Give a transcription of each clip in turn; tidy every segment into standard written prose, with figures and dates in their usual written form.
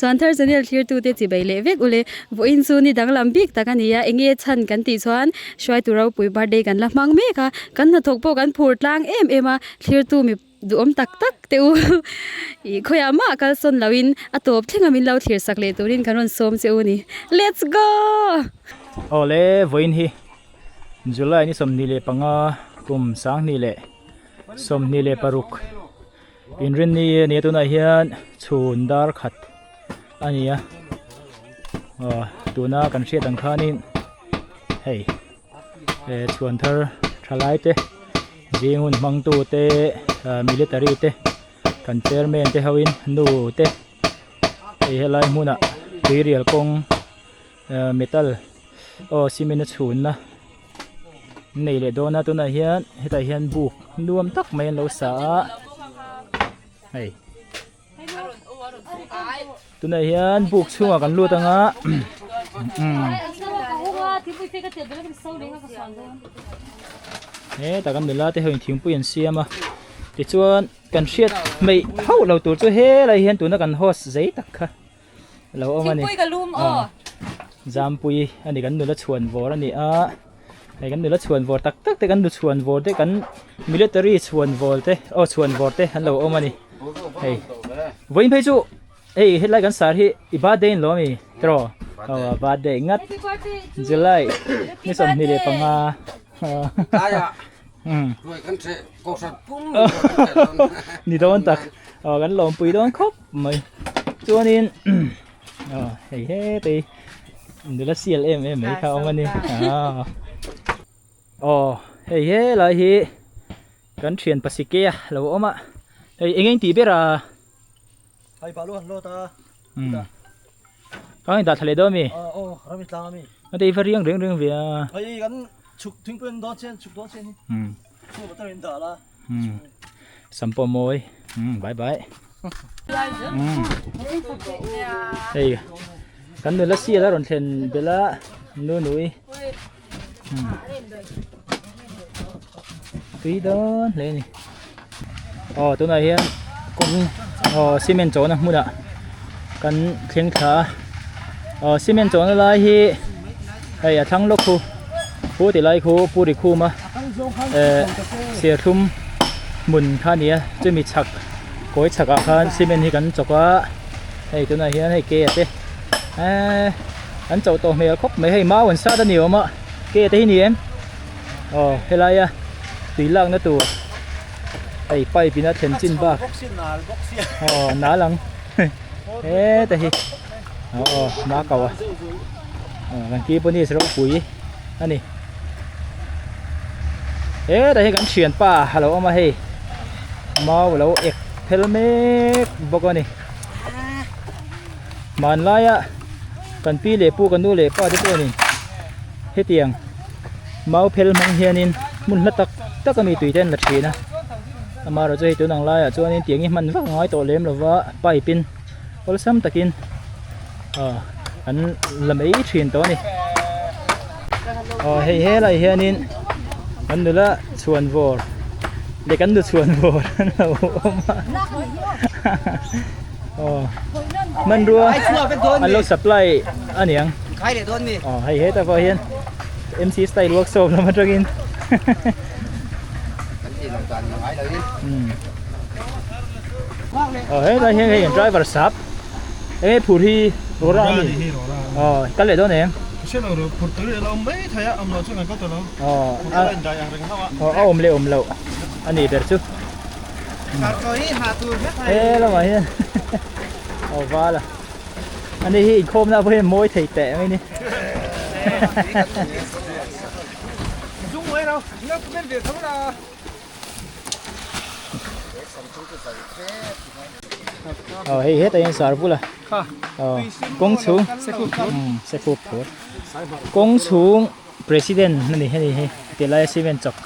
Chuan thar channel thlirtute chibai leh vek ule. Vawiin chu ni danglam bik tak a ni a, enge chhan kan tih chuan hruaitu ropui birthday kan la hmang mek a, kan hnathawk pawh kan phur tlang em em a, thlirtu mi duhawm tak tak te u ih khawiah mah kalsawn loin a tawp thleng a min lo thlir sak leh turin kan rawn sawm che u a ni. Let's go! Awle vawiin hi July ni 25 kum 2026 Inrinni a nia tunah hian chhun dar khat a ni a aw tuna kan hriat ang khanin hei eh chhuan thar thalai te zing hun hmang tu te ah military te kan chairman te ho in nu te hei helai hmunah tuirial kawng ah metal aw cement a chhunna nei leh dawn a tunah hian hetah hian buk nuam tak mai an lo sa a hei tunah hian buk chhungah kan lut ang a hetah kan nula te ho in thingpui an siam a tichuan kan hriat hmeih hauh lo tur chu helai hian tuna kan host zei tak kha lo awm a ni Zampui a ni kan nula chhuan vawr a ni a hei kan nula chhuan vawr tak tak te kan nu chhuan vawr te kan military chhuan vawr te aw chhuan vawr te an lo awm a ni hei vawiin phei chu hei helai kan sar hi i birthday in lo a mi tiraw aw birthday ngat July ni 25 ni dawn tak aw kan lawmpui dawn khawp mai chuanin aw hei hetei nula sial em em mai kha a awm a ni aw hei helai hi kan thian pasike a lo awm a hei eng eng tih ber a hei balu han lawt a ka in dah thla leh dawn a mi aw ram i tlang a mi a tei va riang reng reng ve a hei kan chhuk thingpui an dawn chian chhuk dawn chian hi chhuk a in dah la Sam pawh mawi bye bye hei kan nula sial a rawn thlen belh a nu nui tui dawn hle a ni aw tunah hian kawng aw cement chawhna hmunah kan thleng thla a aw cement chawhna lai hi hei a thlang lawk khu khu ti lai khu pu ri khum a eh serthlum hmun kha a ni a chumi chhak kawi chhak ah khan cement hi kan chawk a hei tunah hian hei ke a te eee an chauh tawh hmel khawp mai hei mau an sat a ni awm a ke te hi ni em aw helai a tui lakna tur hei pipe in a thlen chin bak aw nal ang heta hi aw na kau a kan keyboardist ropui a ni heta hi kan thianpa a lo awm a hei mau a lo ek phel mek bawk a ni hmanlaia kan pi leh pu kan nu leh pa te chuanin hetiang mau phel hmang hianin hmun hla tak tak ami tui te an la thin a amaherawhchu hei tun ang laiah chuanin tiang hi hman vak a ngai tawh lem lova pipe in awlsam takin ah an la mai thin tawh a ni aw hei helai hianin kan nula chhuan vawr leh kan nu chhuan vawr an lo awm a aw hmanrua an lo supply a niang aw hei hetah pawh hian MC style workshop lam atangin aw helai hian hei driver sap enge phur hi rora a ni aw kal leh dawn em aw a awm leh awm loh a nih ber chu he lamah hian aw val a ani hi inkhawmna pawh hian mawi thei teh mai ni aw hei hetah hian sar bula aw kawng chhung sekhup phur kawng chhung President a ni hei hi ti lai a cement chawk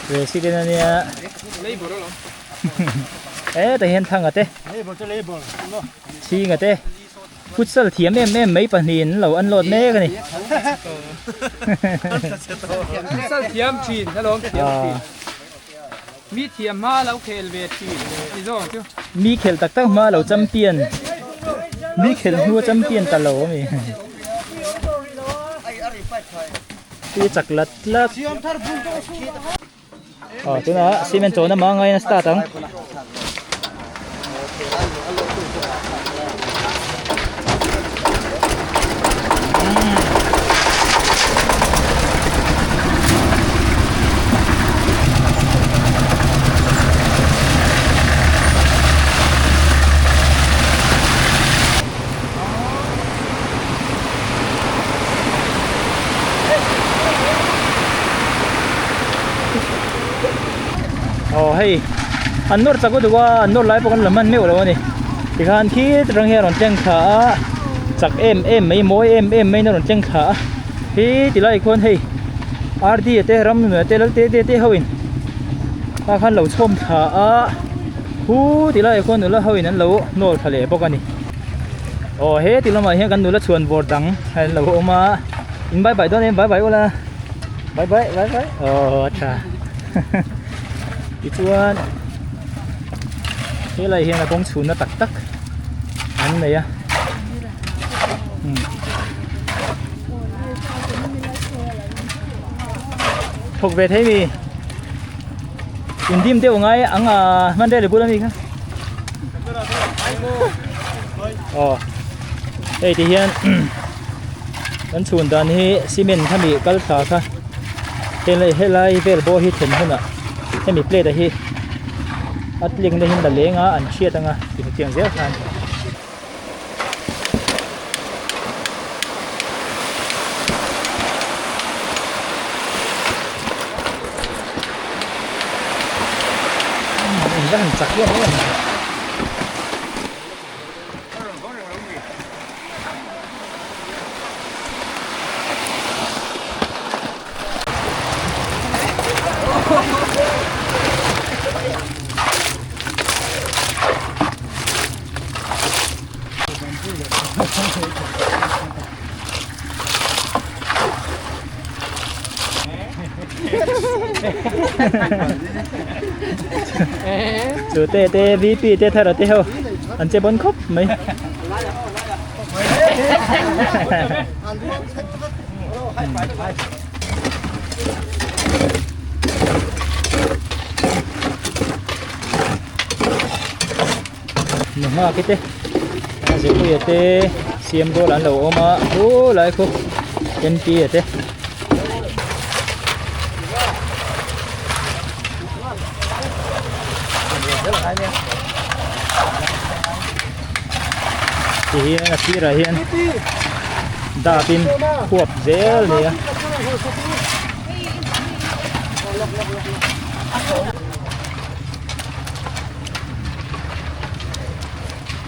President a nia hetah hian thanga te chhinga te futsal thiam em em mai pahnih an lo unload mek a ni futsal thiam thin hello thiam thin mi thiam hma lo khel ve thin ni zawng chu mi khel tak tak hma lo champion. Mi khelh hnu a champion ta lo ami. Ti chak lat lat. Aw tunah cement chawhna mah angai in a start ang. Aw hei an nawr chak lutuk a an nawr lai pawh kan la hman meuh lo a ni tikhan khi rang hian a rawn tleng thla a chak em em mai mawi em em maiin a rawn tleng thla a hi tilai khuan hei RD a te ram nuna te lal te te te ho in tah khan lo chhawm thla a hu tilai khuan nula ho in an lo hnawl thla leh bawk a ni aw he ti lamah hian kan nula chhuan vawr dang an lo awm a in bye bye dawn em bye bye ula bye bye bye bye aw a tha tichuan helai hian a kawng chhunna tak tak an nei a Thawk ve thei mi in dim deuh ngai ang a hman rel bul ami kha aw hei ti hian kan chhun dan hi cement khami kal thla kha helai helai vel bawr hi then hunah hemi plate a hi a tling na hin la leng a an hriat anga intiang zel khan. In va han chak hlawm em. Chu te te VP te thar te ho an che bon khawp mai. Nu nghak te a zirpuia te siam dawl an lo awm a hu lai khu N P a te. Ti hian a sirah hian dap in khuap zel a ni a.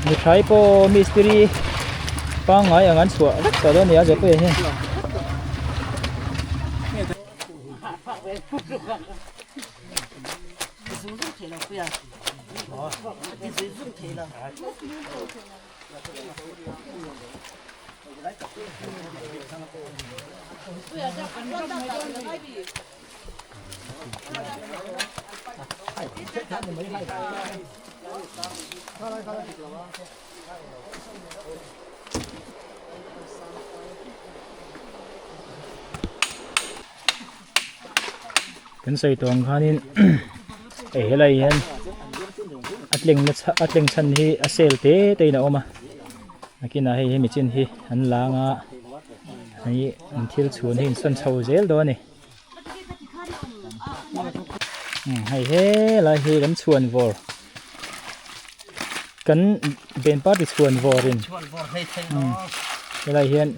Mithai pawh mistiri pangngai ang an chhuah vek tawh dawn a ni a Zepui hian. Kan sawi tawh ang khanin hei helai hian a tleng na a tleng chhan hi a sel te te in a awm a nakinah hei hemi chin hi an lang a hei an thil chhun hi insawn chho zel dawn a ni. Hei helai hi kan chhuan vawr kan ben party chhuan vawrin helai hian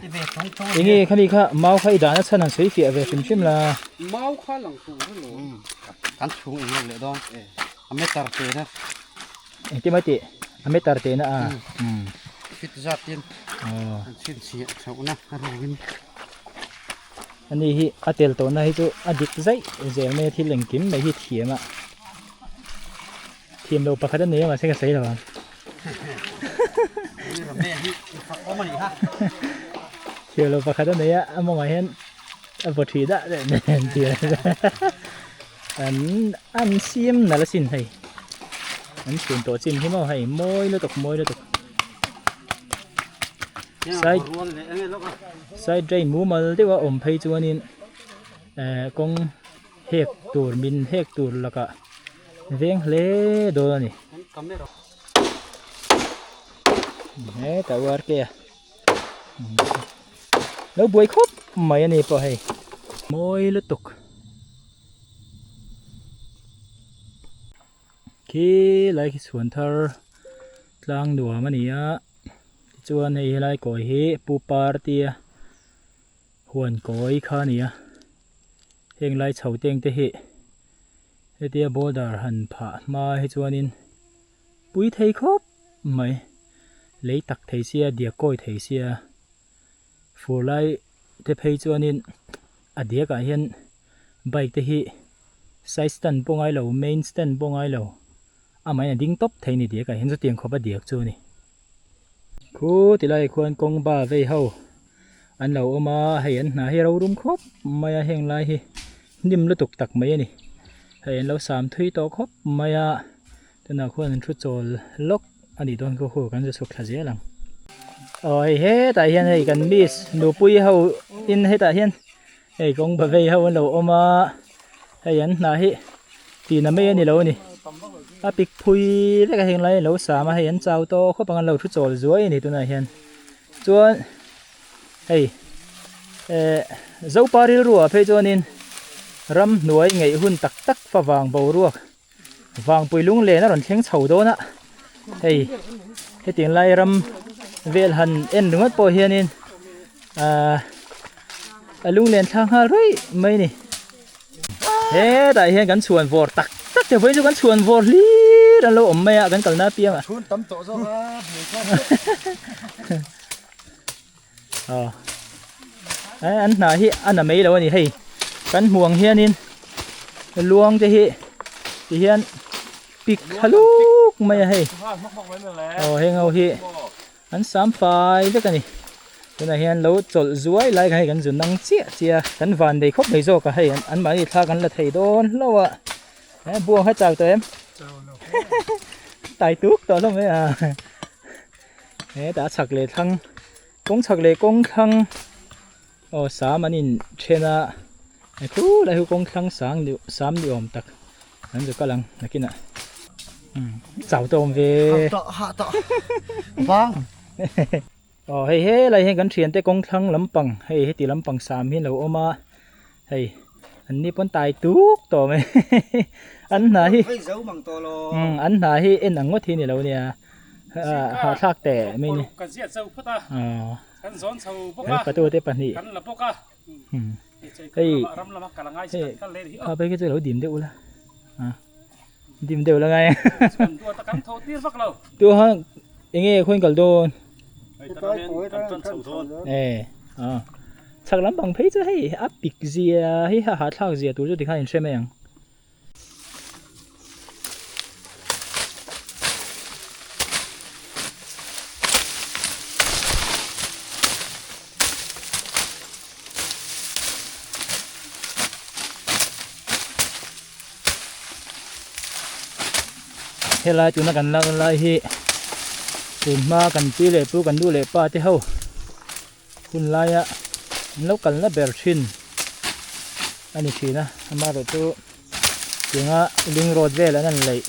enge khami kha mau kha i dahna chhan han sawi fiah ve hrim hrim la. Mau kha lang tur a lo. Kan chhung eng lo leh dawn a meter te na. Engtin mai tih a meter te na a. Fit zat tin an chhinchhiah chhohna a ruin. Ani hi a tel tawhna hi chu a dik zaih zel mai a thil engkim mai hi thiam a thiam lo pakhat a ni a mahse ka sawi lo ang thiam lo pakhat a nei a a mawngah hian a vaw thi dah leh nen tia an an siam nalh asin hei an chhun tawh chin hi maw hei mawi lutuk mawi lutuk. Side side drain mumal deuh a awm phei chuanin eh kawng hek tur min hek tur lakah veng hle dawn a ni. Hetah uar ke a lo buai khawp mai a ni pawh hei mawi lutuk. Khi lai khi chhuan thar tlang nuam a ni a tichuan hei helai kawi hi pu party a huan kawi kha a ni a heng lai chho teng te hi hetia border han phah hma hi chuanin pui thei khawp mai lei tak thei sia diak kawi thei sia fur lai te phei chuanin a diak ah hian bike te hi side stand pawh ngai lo main stand pawh ngai lo amahin a ding tawp thei a ni diak ah hian chutiang khawp a diak chu a ni. Khu ti lai khuan kawng ba vei ho an lo awm a hei an hna hi ro rum khawp mai a heng lai hi hnim lutuk tak mai a ni hei an lo sam thui tawh khawp mai a tunah khuan an thu chawl lawk a nih dawn khaw kan zu chhuk thla zel ang. Aw hei hetah hian hei kan miss nupui ho in hetah hian hei kawng ba vei ho an lo awm a hei an hna hi tihna mai a ni lo a ni a pik phui vek a heng lai an lo sam a hei an chau tawh khawp ang an lo thu chawl zuai a ni tunah hian chuan hei eh zopa rilru ah phei chuanin ramhnuai ngeih hun tak tak favang boruak Vangpui lunglen a rawn thleng chho dawn a, hei hetiang lai ram vel han en ringawt pawh hianin ahh a lunglen thlang nghal ruih mai a ni. Hetah hian kan chhuan vawr tak tak te vawiin chu kan chhuan vawr hlir an lo awm mai a kan kalna apiangah. Chhun tam tawh zawk a Aw eh an hna hi a na mai lo a ni hei kan hmuh ang hianin luang te hi ti hian pik thla luk mai a hei aw heng ho hi an sam fai vek a ni tunah hian lo chawlh zuai lai kha hei kan zu nang chiah chiah a kan van nei khawp mai zawk a hei an mahni thla kan la thei dawn hlauh a eh buang kha chau tawh em tai tuk tawh hlawm mai a. Hetah chhak leh thlang kawng chhak leh kawng thlang aw sam an in then a hei khu lai hi kawng thlang sang ni sam ni awm tak an zu kal ang nakinah umm chau te awm ve hah tawh vang aw hei helai hian kan thiante kawng thlang lampang hei heti lampang sam hi a lo awm a hei an ni pawn tai tuk tawh mai an hna hi an hna hi en ang ngawt hi a ni lo nia. Hahthlak teh mai ni. Kan ziah chau phawt a. Kan zawn chho bawk a. Patu te pahnih. Kan la bawk a. Hei. Ram lama kal a ngai chi kan kal leh hi. Kha phei khi chu lo dim deuh ula. Dim deuh la ngai. Chuan duat a kan tho tir vak lo. Tu ha enge khawiin kal dawn. Kan tan chho dawn. Eh. Chhak lampang phei chu hei a pik zia hi hahthlak zia tur chu tikhan in hre mai ang. Helai tuna kan lak lai hi tunhma kan pi leh pu kan nu leh pa te ho hun laia an lo kalna ber thin a ni thin a amaherawh chu tianga ling road vel an han laih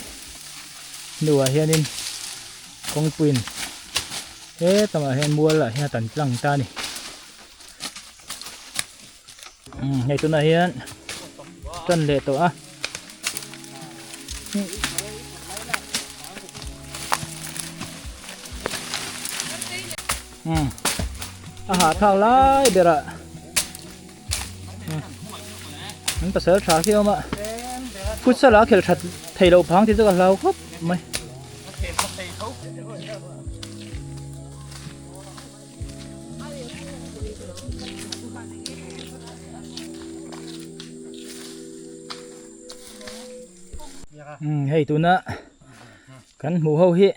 hnuah hianin kawngpuiin hetlangah hian mual ah hian a tan tlang ta a ni umm hei tunah hian tan leh tawh a. Umm a hahthlak lai berah an pasal tha khi a awm a futsal ah a khelh that theih loh phang tih chu ka hlau khawp mai. Umm hei tuna kan hmuh ho hi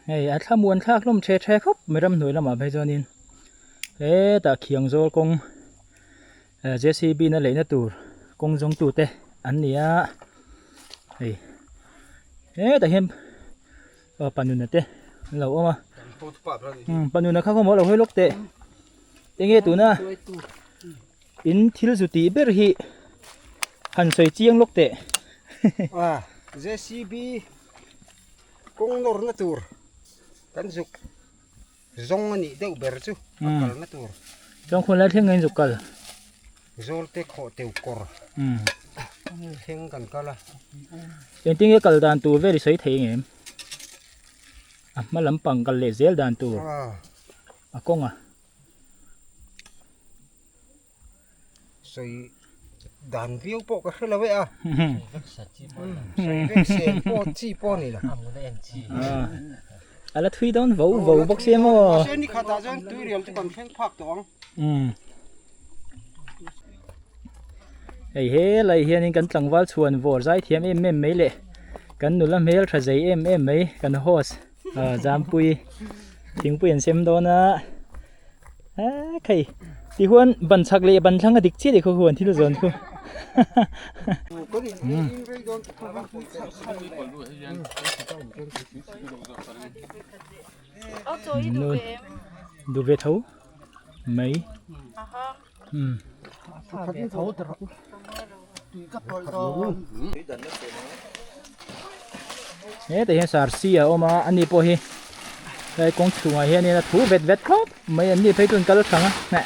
hei a thlamuan thlak hlawm the the khawp mai ramhnuai lamah phei chuanin hetah khiang zawl kawng eh J C B na leihna tur kawng zawng tute an ni a hei hetah hian pa nuna te an lo awm a. Panuna kha khaw maw lo hawi lawk teh. Enge tuna in thil zu tih ber hi han sawi chiang lawk teh. JCB kawng nawrna tur kan zuk zawng a nih deuh ber chu a kalna tur. Chuan khun lai thleng in zuk kal. Zawlte khawh teu kawr thleng kan kal a. Engtin nge kal dan tur vel i sawi thei ngem? A hma lampang kal leh zel dan tur a kawng a. Sawi dan viau pawh ka hre lo e a. Sawi vek sen pawh chi pawh a ni lo. A la thui dawn vo vo bawk sia maw. Mahse ni khatah chuan tuirial chu kan thleng phak tawh ang. Hei helai hianin kan tlangval chhuan vawr zai thiam em em mai leh kan nula hmel tha zei em em mai kan host Zampui thingpui an sem dawn a khei tihuan ban chhak leh ban thlang a dik chiah khaw huan thil zawn khu duh ve tho mai hetah hian sarsi a awm a ani pawh hi helai kawng chhungah hianin a thu vet vet khawp mai an ni phei chu an kal thang a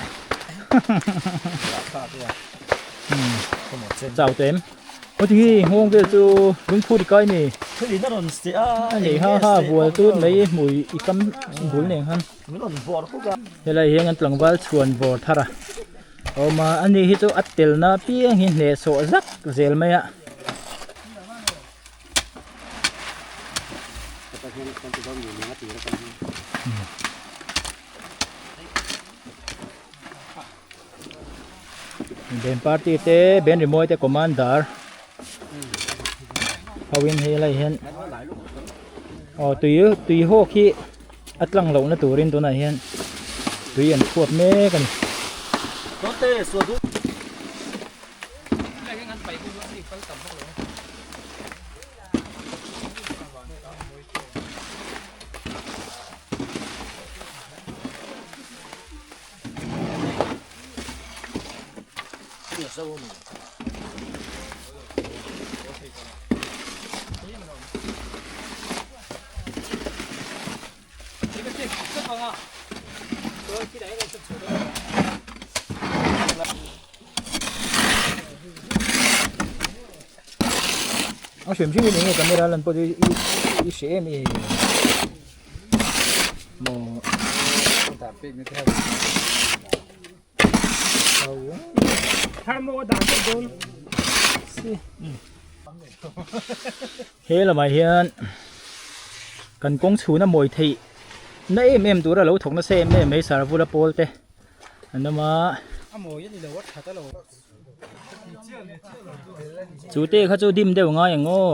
chau teh em aw ti hi nghawng vel chu lungphut i kai mi a ni ha ha vual tut mai hmui i kam bul nen khan. Helai hian an tlangval chhuan vawr thar a awm a ani hi chu a telna apiang hi hnehsawh zak zel mai a. Band party te band rimawi te commander hoin helai hian aw tui tui hawk hi a tlang lohna turin tunah hian tui an khuap mek a ni. A hrim hrim in enge camera lan pawh chu i hre em em maw He lamah hian kan kawng chhun a mawi theih na em em tura lo thawk nasa em em mai sarvula pawl te an awm a. Chu te kha chu dim deuh ngai ang aw.